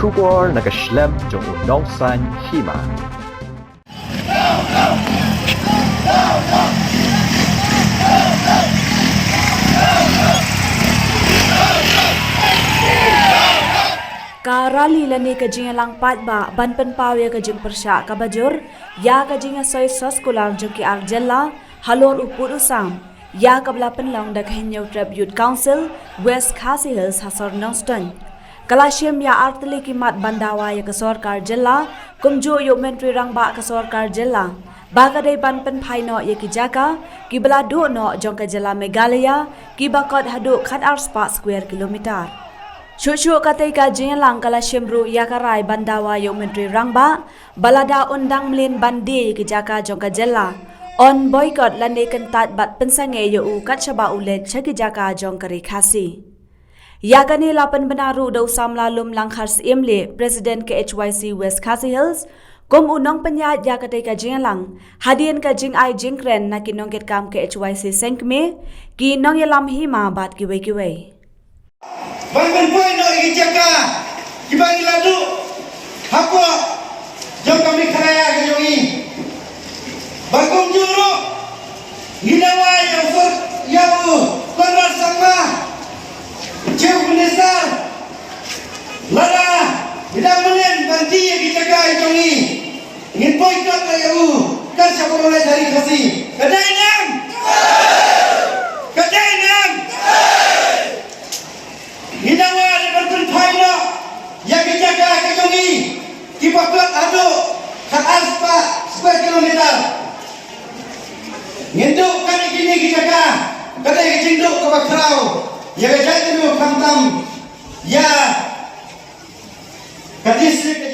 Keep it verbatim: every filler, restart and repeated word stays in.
Khubor na ka shlem jong u nongsan hima. Ka rali lane ka jingïalang paidbah ban pynpaw ïa ka jingpyrshah kaba jur ïa ka jingïasoi soskular jong ki ar jylla halor u pud u sam, ïa kaba la pynlong da ka Hynñiewtrep Youth Council West Khasi Hills ha sor Nongstoiñ. Ka la shim ïa artylli ki mat ban dawa ïa ka sorkar jylla, kumjuh ïa u Myntri Rangbah ka sorkar jylla, ba ka dei ban pynphai noh ïa ki jaka kiba la duh noh jong ka jylla Meghalaya, kiba kot haduh khatar spah square kilometer. Shuh shuh katei ka jingïalang ka la shim ruh ïa ka rai ban dawa ïa u Myntri Rangbah ba lada un dang mlien ban die ïa ki jaka jong ka jylla, yn boycott lane kyntait bad pynsangeh ïa u kat shaba u leit sha ki jaka jong ka Ri Khasi. Ïa kane la pynbna ruh da u samla Lumlang Kharsyiemlieh, President ka H Y C West Khasi Hills, kum u nongpynïaid ïa katei ka jingïalang, hadien ka jingai jingkren na ki nongkitkam ka H Y C seng kmie, ki nongïalam hima bad kiwei kiwei. Ban pynpoi noh ïa ki jaka kiba ngi la duh hapoh jong ka Meghalaya ka jong ngi. Bad kumjuh ruh ngi dawa ïa u sor, ïa u Conrad Sangma, Chief Minister, lada ngi dang mlien ban die ïa ki jaka ka jong ngi, ngin boycott ïa u kat shaba u leit sha Ri Khasi. Ka dei ne em? Ka dei ne em? Ngi dawa ban pynphai noh ïa ki jaka ka jong ngi kiba kot haduh khatar spah square kilometer. Ngin duh katne kine ki jaka, ka dei ka jingduh kaba khraw ïa ka jaitbynriew khamtam ïa ka district.